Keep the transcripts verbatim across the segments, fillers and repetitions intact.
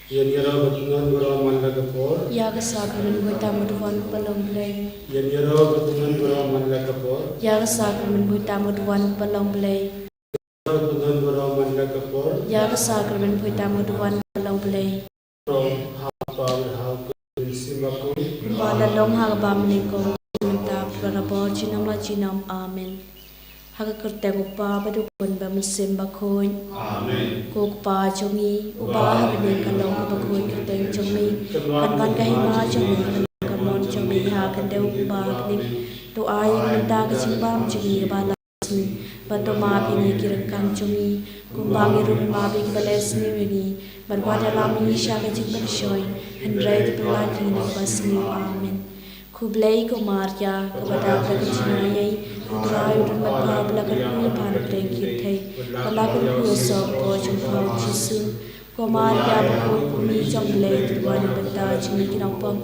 Ïa ngi ïaroh bad kynhun baroh man la ka por. Ïa ka sakramen baptisma ka dei ban long Blei. Ïa ngi ïaroh bad kynhun baroh man la ka por. Ïa ka sakramen baptisma ka dei ban long Blei. Ïa ngi ïaroh bad kynhun baroh man la ka por. Ïa ka sakramen baptisma ka dei ban long Blei. Ïa ka sakramen baptisma ka dei ban long Blei. Ïa ka sakramen baptisma ka dei ban long Blei. Ba la long ha kaba nyngkong, mynta, barabor, junom la junom. Amen. Ha ka kyrteng u Kpa bad u Khun bad u Mynsiem Bakhuid. Amen. Ko Kpa jong ngi uba ha bneng, ka long kaba khuid ka kyrteng jong me. Kan wan ka hima jong me, kan long ka mon jong me ha ka khyndew kumba ha bneng. To ai ïa ngi mynta ka jingbam jong ngi kaba la ka sngi. Bad to map ïa ngi ki ryngkang jong ngi, kumba ngi ruh ngi map ïa kiba leh sniew ïa ngi. Bad wat ïalam ïa ngi sha ka jingpynshoi, hynrei to pyllait ïa ngi na kaba sniew. Amen. Khublei ko Maria, kaba dap da ka jingaiei, U Trai u don bad pha, ba la kyrkhu ïa pha napdeng ki kynthei, ba la kyrkhu ïa u soh ka por jong pha u Jisu. Ko Maria bakhuid, ko Mei jong U Blei, to duwai na ka bynta jong ngi ki nongpop,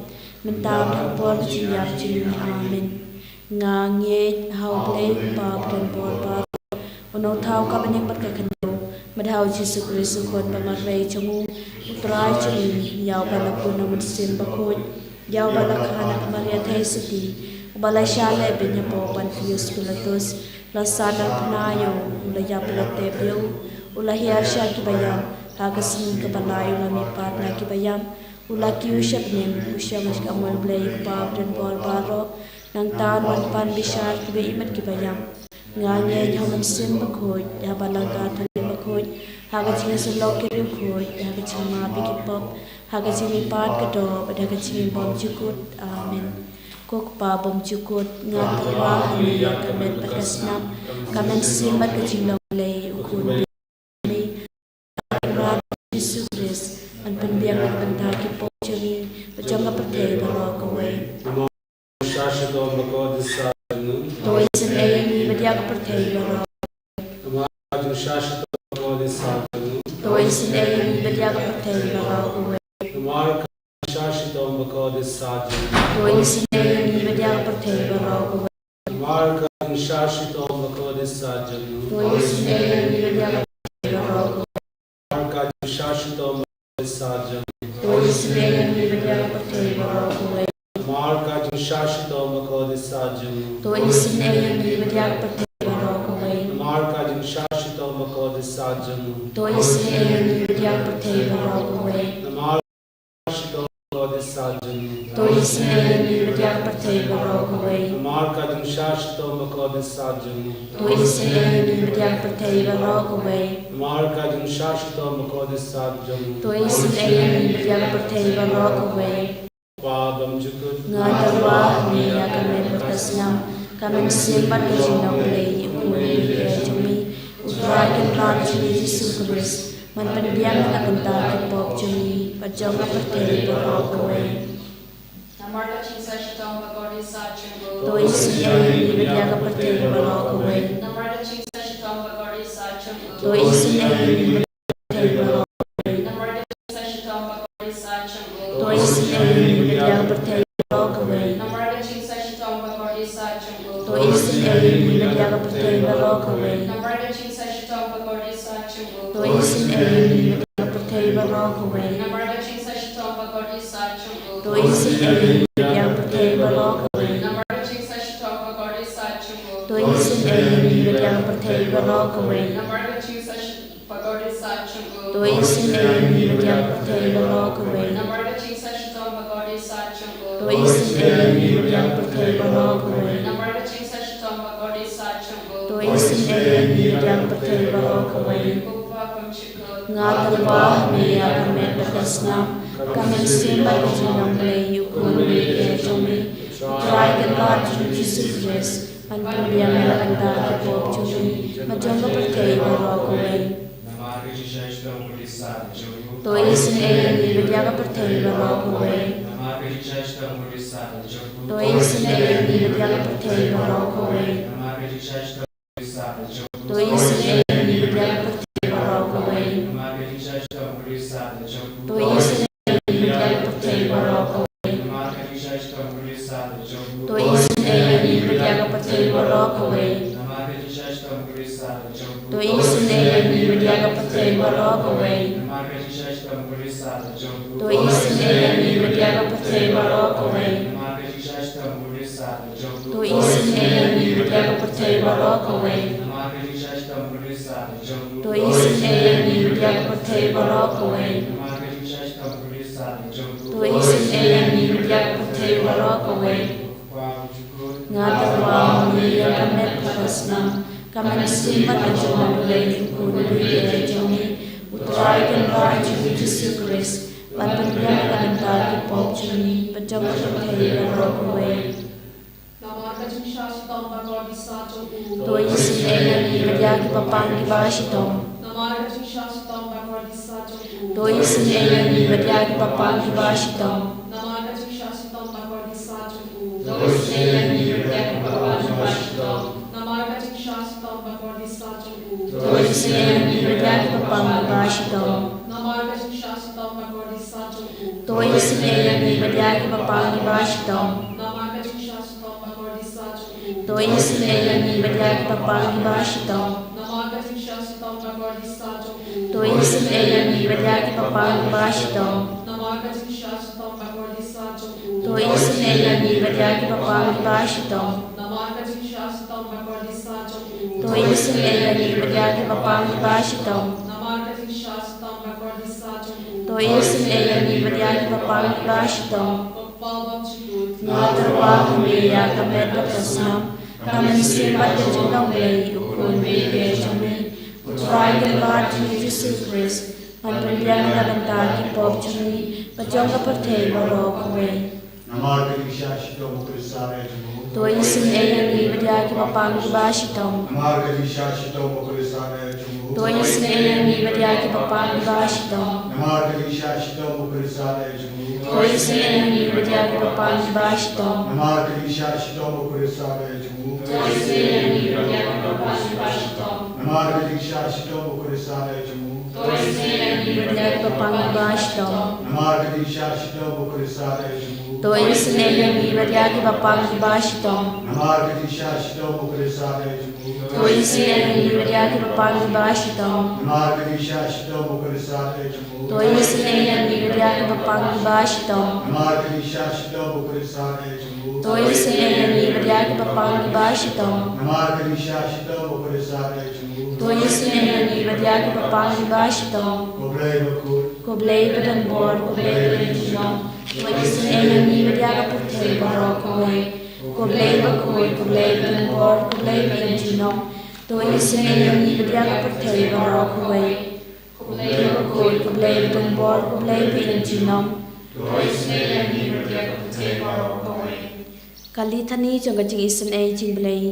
mynta bad ha ka por ka jingïap jong ngi. Amen. Nga ngeit ha U Blei U Kpa badonbor baroh, U nongthaw ka bneng bad ka khyndew, bad ha U Jisu Khrist U Khun ba marwei jong U, U Trai jong ngi, ïa uba la bun na U Mynsiem Bakhuid, ïa uba la kha na ka Maria Theisotti, uba la shah leh beiñ hapoh Pontius Pilatus, la sahnarphna ïa U, U la ïap, U la tep ïa U, U la hiar sha kiba ïap, ha ka sngi kaba lai U la mihpat na kiba ïap, U la kiew sha bneng, U shong sha ka mon U Blei U Kpa badonbor baroh. Nangta Un wan pan bishar kiba im bad kiba ïap. Nga ngeit ha U Mynsiem Bakhuid, ha ka Balang Katholik bakhuid, ha ka jingïasyllok ki riewkhuid, ha ka jingmap ïa ki pop, ha ka jingmihpat ka doh, bad ha ka jingbymjukut. Amen. Ko Kpa bymjukut, nga tyrwa ha me ïa ka met bad ka snam, ka mynsiem bad ka jinglong Blei, U Khun Blei, Jisu Khrist, ban pynbiang na ka bynta ki pop jong ngi bad jong ka pyrthei baroh kawei. To isynei ïa ngi bad ïa ka pyrthei baroh. To isynei ïa ngi bad ïa ka pyrthei baroh kawei. To isynei ïa ngi bad ïa ka pyrthei baroh kawei. Namar ka jingshah shitom bakhuid jong U. To isynei ïa ngi bad ïa ka pyrthei baroh kawei. Namar ka jingshah shitom bakhuid jong U. To isynei ïa ngi bad ïa ka pyrthei baroh kawei. Namar ka jingshah shitom bakhuid jong U. To isynei ïa ngi bad ïa ka pyrthei baroh kawei. Namar ka jingshah shitom bakhuid jong U. To isynei ïa ngi bad ïa ka pyrthei baroh kawei. Namar To isynei ïa ngi bad ïa ka pyrthei baroh kawei. Namar ka jingshah shitom bakhuid jong U. To isynei ïa ngi bad ïa ka pyrthei baroh kawei. Namar ka jingshah shitom bakhuid jong U. To isynei ïa ngi bad ïa ka pyrthei baroh kawei. Kpa bymjukut. Nga tyrwa ha me ïa ka met bad ka snam, ka mynsiem bad ka jinglong Blei, U Khun Blei jong ngi, U Trai Kynrad jong ngi Jisu Khrist, ban pynbiang na ka bynta ki pop jong ngi bad jong ka pyrthei baroh kawei. Namar ka jingshah shitom bakhuid jong U. To isynei ïa ngi bad ïa ka pyrthei baroh kawei. Namar ka jingshah shitom bakhuid jong U. To isynei ïa ngi bad ïa ka pyrthei baroh kawei. Namar ka jingshah shitom bakhuid jong U. To isynei ïa ngi bad ïa ka pyrthei baroh kawei. Namar ka jingshah shitom bakhuid jong U. To isynei ïa ngi bad ïa ka pyrthei baroh kawei. Namar ka jingshah shitom bakhuid jong U. To isynei ïa ngi bad ïa ka pyrthei baroh kawei. Namar ka jingshah shitom bakhuid jong U. To isynei ïa ngi bad ïa ka pyrthei baroh kawei. Namar ka jingshah shitom bakhuid jong U. To isynei ïa ngi bad ïa ka pyrthei baroh kawei. Namar ka jingshah shitom bakhuid jong U. To isynei ïa ngi bad ïa ka pyrthei baroh kawei. Namar ka jingshah shitom bakhuid jong U. To isynei ïa ngi bad ïa ka pyrthei baroh kawei. Namar ka jingshah shitom bakhuid jong U. To isynei ïa ngi bad ïa ka pyrthei baroh kawei. Ko Kpa bymjukut. Nga tyrwa ha me ïa ka met bad ka snam, ka mynsiem bad ka jinglong Blei, U Khun Blei jong ngi, U Trai Kynrad jong ngi Jisu Khrist, ban pynbiang na ka bynta ki pop jong ngi bad jong ka pyrthei baroh kawei. Namar ka jingshah shitom bakhuid jong U. To isynei ïa ngi bad ïa ka pyrthei baroh kawei. Namar ka jingshah shitom bakhuid jong U. To isynei ïa ngi bad ïa ka pyrthei baroh kawei. Namar ka jingshah shitom To isynei ïa ngi bad ïa ka pyrthei baroh kawei. To isynei ïa ngi bad ïa ka pyrthei baroh kawei. To isynei ïa ngi bad ïa ka pyrthei baroh kawei. To isynei ïa ngi bad ïa ka pyrthei baroh kawei. To isynei ïa ngi bad ïa ka pyrthei baroh kawei. To isynei ïa ngi bad ïa ka pyrthei baroh kawei. To isynei ïa ngi bad ïa ka pyrthei baroh kawei. To isynei ïa ngi bad ïa ka pyrthei baroh kawei. Nga tyrwa ha me ïa ka met bad ka snam, ka mynsiem bad ka jong U Blei U Khun uba ïeit jong ngi, U Trai Kynrad jong ngi U Jisu Khrist, ban pynbiang na ka bynta ki pop jong ngi bad jong ka pyrthei baroh kawei. Namar ka jingshah shitom bakordit sah jong u. To isynei ïa ngi bad ïa ki bapang kiba shitom. Namar ka jingshah shitom bakordit sah jong u. To isynei ïa ngi bad ïa ki bapang kiba shitom. Namar ka jingshah shitom bakordit sah jong u. To isynei ïa ngi bad ïa ki bapang kiba shitom. Namar ka jingshah shitom bakordit sah jong u. To isynei ïa ngi bad ïa ki bapang kiba shitom. Namar ka jingshah shitom bakordit sah jong u. To isynei ïa ngi bad ïa ki bapang kiba shitom. Namar ka jingshah shitom bakordit sah jong u. To isynei ïa ngi bad ïa ki bapang kiba shitom. Namar ka jingshah shitom bakordit sah jong u. To isynei ïa ngi bad ïa ki bapang kiba shitom. Namar ka jingshah shitom bakordit sah jong u. To isynei ïa ngi bad ïa ki bapang kiba shitom. Namar ka jingshah shitom bakordit sah jong u. To isynei ïa ngi bad ïa ki bapang kiba shitom. Namar ka jingshah shitom bakordit sah jong u. To isynei ïa ngi bad ïa ki bapang kiba shitom. Ko Kpa bymjukut. Nga tyrwa ha me ïa ka met bad ka snam, ka mynsiem bad ka jinglong Blei U Khun uba ïeit jong ngi, U Trai Kynrad jong ngi U Jisu Khrist, ban pynbiang na ka bynta ki pop jong ngi bad jong ka pyrthei baroh kawei. Namar ka jingshah shitom bakordit sah jong u. To isynei ïa ngi bad ïa ki bapang kiba shitom. Namar ka jingshah shitom bakordit sah jong u. To isynei ïa ngi bad ïa ki bapang kiba shitom. Namar ka jingshah shitom bakordit sah jong u. To isynei ïa ngi bad ïa ki bapang kiba shitom. Namar ka jingshah shitom bakordit sah jong u. To isynei ïa ngi bad ïa ki bapang kiba shitom. Namar ka jingshah shitom bakordit sah jong u. To isynei ïa ngi bad ïa ki bapang kiba shitom. Namar ka jingshah shitom bakordit sah jong u. To isynei ïa ngi bad ïa ki bapang kiba shitom. Namar ka jingshah shitom bakordit sah jong u. To isynei ïa ngi bad ïa ki bapang kiba shitom. Namar ka jingshah shitom bakordit sah jong u. To isynei ïa ngi bad ïa ki bapang kiba shitom. Namar ka jingshah shitom bakordit sah jong u. To isynei ïa ngi bad ïa ki bapang kiba shitom. Namar ka jingshah shitom bakordit sah jong u. To isynei ïa ngi bad ïa ki bapang kiba shitom. Ko Blei bakhuid. Ko Blei badonbor, ko Blei baïaineh junom. To isynei ïa ngi bad ïa ka pyrthei baroh kawei. Ko Blei bakhuid, ko Blei badonbor, ko Blei baïaineh junom. To isynei ïa ngi bad ïa ka pyrthei baroh kawei. Ko Blei bakhuid, ko Blei badonbor, ko Blei baïaineh junom. To isynei ïa ngi bad ïa ka pyrthei baroh kawei. Ka Lithani jong ka jingisynei jingblei.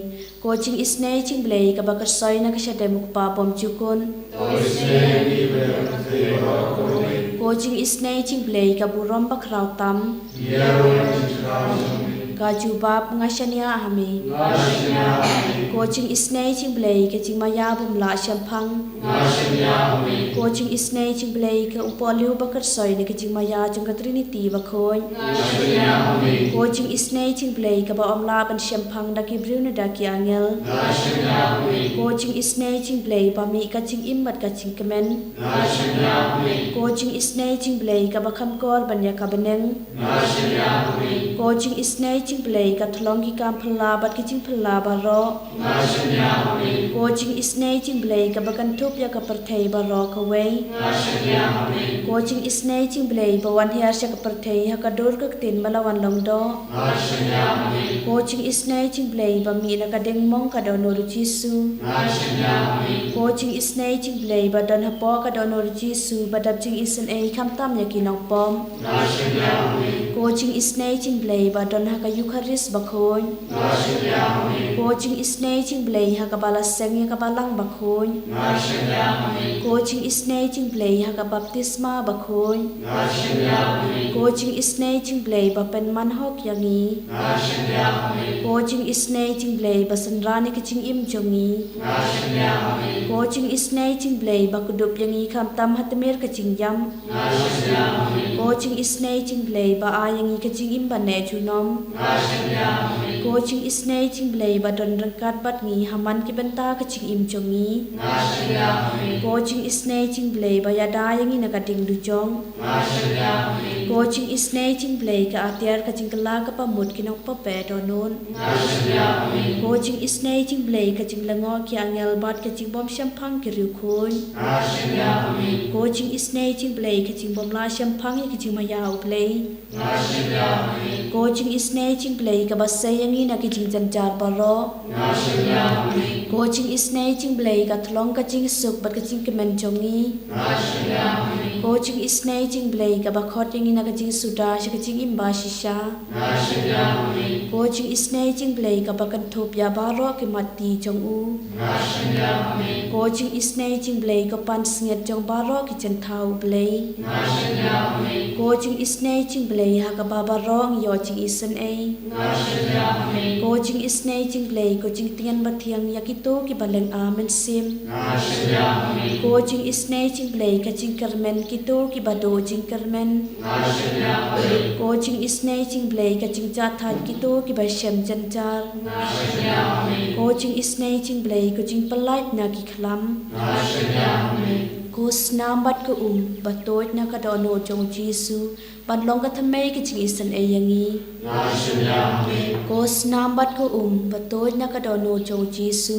Ko jingisynei jingblei kaba kyrsoi na ka shadem U Kpa bymjukut. To isynei ïa ngi bad ïa ka pyrthei baroh kawei. Ko jingisynei jingblei ka burom bakhraw tam. Ïa u jingkhraw jong ngi. Ka jubab, nga shaniah ha me. Nga shaniah ha me. Ko jingisynei jingblei ka jingmaïa bym lah shemphang. Nga shaniah ha me. Ko jingisynei jingblei ka upohliew bakyrsoi na ka jingmaïa jong ka Trinity bakhuid. Nga shaniah ha me. Ko jingisynei jingblei kaba ym lah ban shemphang da ki briew ne da ki angel. Nga shaniah ha me. Ko jingisynei jingblei ba mih ka jingim bad ka jingkmen. Nga shaniah ha me. Ko jingisynei jingblei kaba kham kor ban ïa ka bneng. Nga shaniah ha me. Ko jingisynei jingblei ka thlong ki kam phylla bad ki jingphylla baroh. Nga shaniah ha me. Ko jingisynei jingblei kaba kynthup ïa ka pyrthei baroh kawei. Nga shaniah ha me. Ko jingisynei jingblei ba wan hiar sha ka pyrthei ha ka dur ka ktien ba la wan long doh. Nga shaniah ha me. Ko jingisynei jingblei ba mih na ka diengmong ka dohnud U Jisu. Nga shaniah ha me. Ko jingisynei jingblei ba don hapoh ka dohnud U Jisu ba dap jingisynei khamtam ïa ki nongpop. Nga shaniah ha me. Ko jingisynei jingblei ba don ha ka Eukharist bakhuid. Nga shaniah ha me. Ko jingisynei jingblei ha kaba la seng ïa ka Balang bakhuid. Nga shaniah ha me. Ko jingisynei jingblei ha ka baptisma bakhuid. Nga shaniah ha me. Ko jingisynei jingblei ba pynman hok ïa ngi. Nga shaniah ha me. Ko jingisynei jingblei ba synran ïa ka jingim jong ngi. Nga shaniah ha me. Ko jingisynei jingblei ba kdup ïa ngi khamtam ha tmier ka jingïap. Nga shaniah ha me. Ko jingisynei jong U Blei ba ai ïa ngi ka jingim ba neh junom. Nga shim ïa me. Ko jingisynei jong U Blei ba don ryngkat bad ngi ha man ki bynta ka jingim jong ngi. Nga shim ïa me. Ko jingisynei jong U Blei ba ïada ïa ngi na ka ding dujok. Nga shim ïa me. Ko jingisynei jong U Blei ka atiar ka jingkylla kaba mut ki nongpyrkhat dohnud. Nga shim ïa me. Ko jingisynei jong U Blei ka jinglyngngoh ki angel bad ka jingbym shemphang ki riewkhuid. Nga shim ïa me. Ko jingisynei jong U Blei ka jingbym lah shemphang ïa ka jingmaïa U Blei. Nga shim ïa me. Ko jingisynei jong U Blei kaba sei ïa ngi na ki jingjynjar baroh. Nga shim ïa me. Ko jingisynei jong U Blei ka thlong ka jingsuk bad ka jingkmen jong ngi. Nga shim ïa me. Ko jingisynei jong U Blei kaba khot ïa ngi na ka jingsuda sha ka jingim ba shisha. Nga shim ïa me. Ko jingisynei jong U Blei kaba kynthup ïa baroh ki mat ti jong u. Nga shim ïa me. Ko jingisynei jong U Blei ko pansngiat jong baroh ki jingthaw U Blei. Nga shim ïa me. Ko jingisynei jong U Blei ha kaba baroh ngi ïoh jingisynei. Nga shim ïa me. Ko jingisynei jong U Blei ko jingtngen bathiang ïa kito kiba lynga mynsiem. Nga shim ïa me. Ko jingisynei jong U Blei ka jingkyrmen kito kiba duh jingkyrmen. Nga shim ïa me. Ko jingisynei jong U Blei ka jingjahthait kito kiba shem jynjar. Nga shim ïa me. Ko jingisynei jong U Blei ko jingpyllait na ki khlam. Nga shim ïa me. Ko snam bad ko um ba tuid na ka dohnud jong U Jisu ban long ka thymmei ka jingisynei ïa ngi. Nga shim ïa me. Ko snam bad ko um ba tuid na ka dohnud jong U Jisu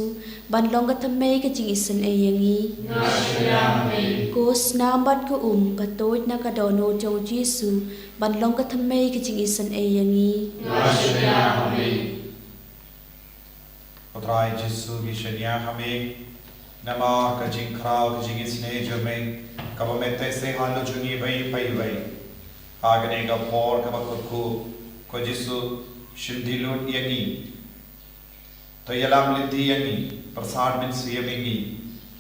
ban long ka thymmei ka jingisynei ïa ngi. Nga shim ïa me. Ko snam bad ko um ba tuid na ka dohnud jong U Jisu ban long ka thymmei ka jingisynei ïa ngi. Nga shim ïa me. Ko Trai Jisu, ngi shaniah ha me namar ka jingkhraw ka jingisynei jong me kaba me teh seh halor jong ngi iwei pa iwei. Ha kane ka por kaba kyrkhu, ko Jisu, shim dih lut ïa ngi. To ïalam lynti ïa ngi, pyrsad mynsiem ïa ngi,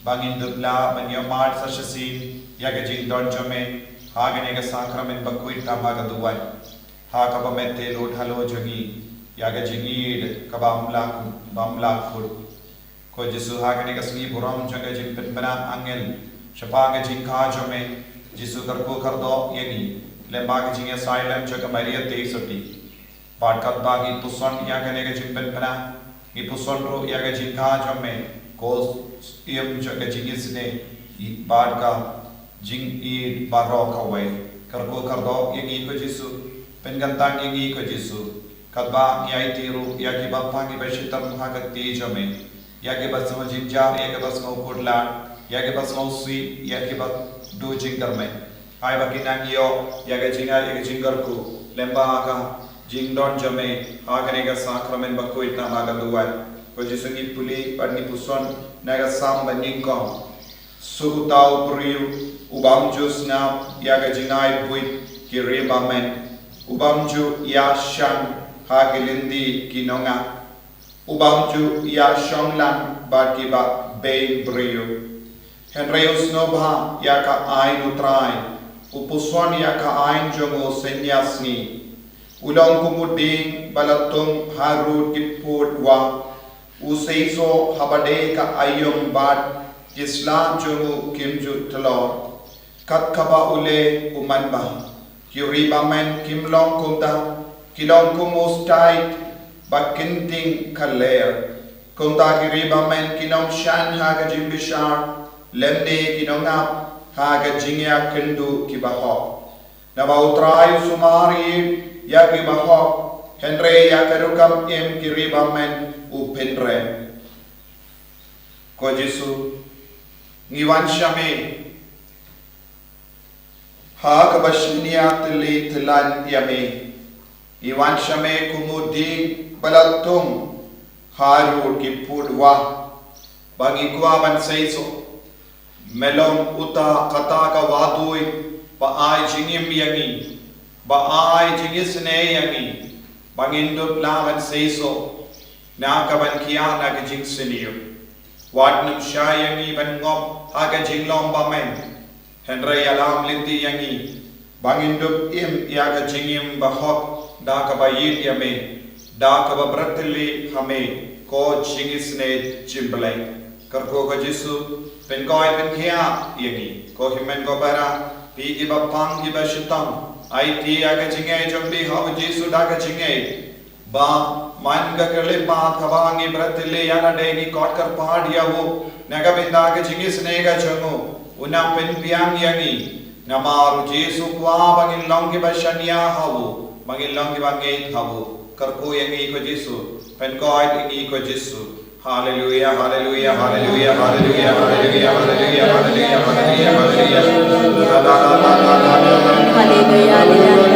ba ngin dup lah ban ïohmad sa shisien ïa ka jingdon jong me ha kane ka sakramen bakhuid tam ha ka duwan, ha kaba me teh lut halor jong ngi ïa ka jingïeid kaba ym lah kut, ba ym lah kut. Ko Jisu, ha kane ka sngi burom jong ka jingpynbna angel shaphang ka jingkha jong me, Jisu, kyrkhu kyrdoh ïa ngi lyngba ka jingïasaid lem jong ka Maria Theisotti. Bad katba ngi puson ïa kane ka jingpynbna, ngi puson ruh ïa ka jingkha jong me, ko Syiem jong ka jingisynei bad ka jingïeid baroh kawei. Kyrkhu kyrdoh ïa ngi, ko Jisu, pynkyntang ïa ngi, ko Jisu, katba ngi aiti ruh ïa kiba pang, kiba shitom ha ka kti jong me, ïa kiba sngew jynjar, ïa kiba sngew khuslai, ïa kiba sngewsih, ïa kiba duh jingkyrmen. Ai ba kin nang ïoh ïa ka jingai, ïa ka jingkyrkhu lyngba ka jingdon jong me ha kane ka sakramen bakhuid tam ha ka duwan. Ko Jisu, ngi pule bad ngi puson na ka Salm banyngkong. Suk uta u briew u bym ju sngap ïa ka jingai buit ki riewbymman, u bym ju ïashan ha ki lynti ki nongap, u bym ju ïashong lang bad kiba beiñ briew. Hynrei u sngewbha ïa ka aiñ U Trai, u puson ïa ka aiñ jong u synñia sngi. U long kum u dieng ba la tung harud ki pud wah, u seisoh haba dei ka aïom bad ki sla jong u kim ju tlot. Kat kaba u leh u manbha, ki riewbymman kim long kumta, ki long kum u stait ba kynting ka ler. Kumta ki riewbymman kin ym shan ha ka jingbishar, lymne kin ym ngap ha ka jingïakynduh kiba hok. Naba U Trai u sumar ïa kiba hok, hynrei ïa ka rukom im ki riewbymman u pynrem. Ko Jisu, ngi wan sha me ha kaba shaniah tylli tyllan ïa me. Ngi wan sha me kum u dieng ba la tung harud ki pud wah, ba ngi kwah ban seisoh. Me long uta kata ka wahduid ba ai jingim ïa ngi, ba ai jingisynei ïa ngi, ba ngin dup lah ban seisoh na ka ban khia na ka jingsniew. Wat nym shai ïa ngi ban ngop ha ka jinglong bymman, hynrei ïalam lynti ïa ngi ba ngin dup im ïa ka jingim ba hok da kaba ïeit ïa me, da kaba bret tylli ha me, ko jingisynei jong U Blei. Kyrkhu ko Jisu, pynkhiah pynkhiah ïa ngi, ko hynmen ko para, Phi kiba pang kiba shitom, aiti ïa ka jingngeit jong phi ha u Jisu da ka jingngeit. Ba man ka khyllipmat kaba ngi bret tylli ïa lade ngi kot kyrpad ïa u na ka bynta ka jingisynei ka jong u, un nang pynbiang ïa ngi. Namar u Jisu u kwah ba ngin long kiba shaniah ha u, ba ngin long kiba ngeit ha u. Kyrkhu ïa ngi ko Jisu, pynkoit ïa ngi ko Jisu. Haleluya, haleluya, haleluya, haleluya, haleluya, haleluya, haleluya, haleluya, haleluya. Haleluya, haleluya.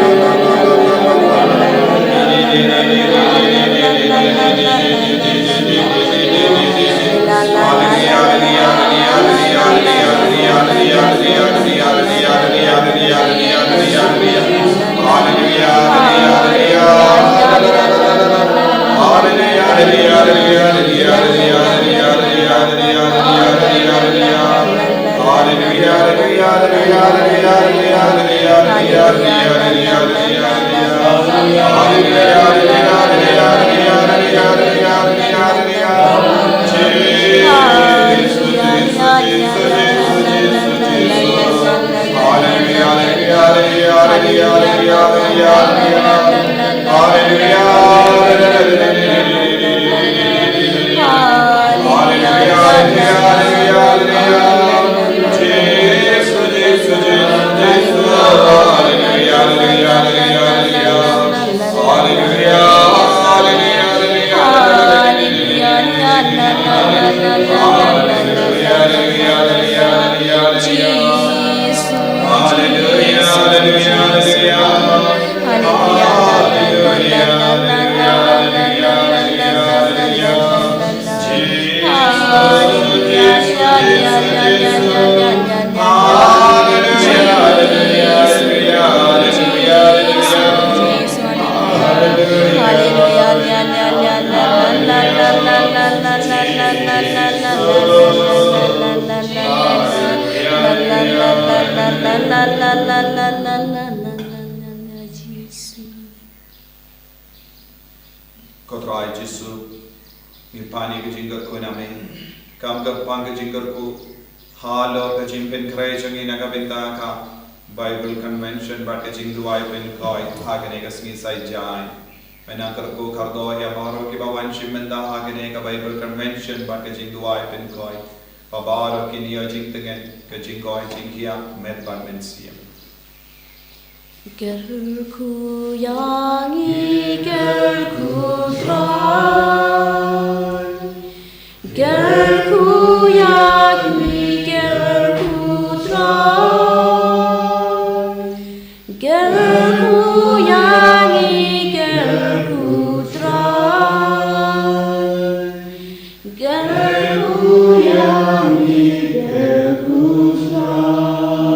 Ko Trai Jisu, ngi pan ïa ka jingkyrkhu na me. Kam ka pan ka jingkyrkhu halor ka jingpynkhreh jong ngi na ka bynta ka Bible Convention bad ka jingduwai pynkoit ha kane ka sngi Saitjaiñ. Me nang kyrkhu kyrdoh ïa baroh kiba wan shim bynta ha kane ka Bible Convention bad ka jingduwai pynkoit. Ba baroh kin ïoh jingtngen, ka jingkoit jingkhiah met bad mynsiem. Kyrkhu ïa ngi, kyrkhu Trai. Kyrkhu ïa ngi, kyrkhu Trai. Kyrkhu ïa ngi, kyrkhu Trai. Kyrkhu ïa ngi, kyrkhu Trai.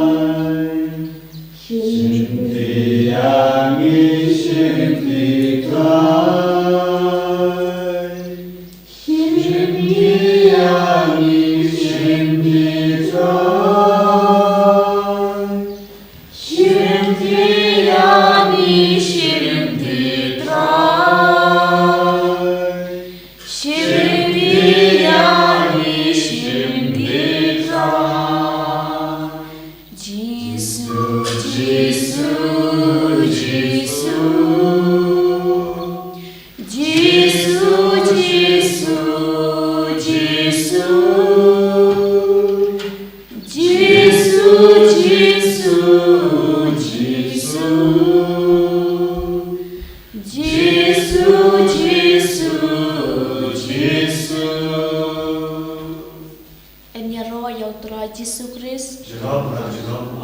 Shim kti ïa ngi, shim kti Trai. Shim kti ïa ngi, shim kti Trai. Shim kti ïa ngi, shim kti Trai. Shim kti ïa ngi, shim kti Trai. Jisu, Jisu, Jisu. Jisu, Jisu, Jisu. Jisu, Jisu, Jisu. Jisu, Jisu, Jisu. Yn ïaroh ïa u Trai Jisu Khrist. Jingkyrkhu, jingkyrkhu.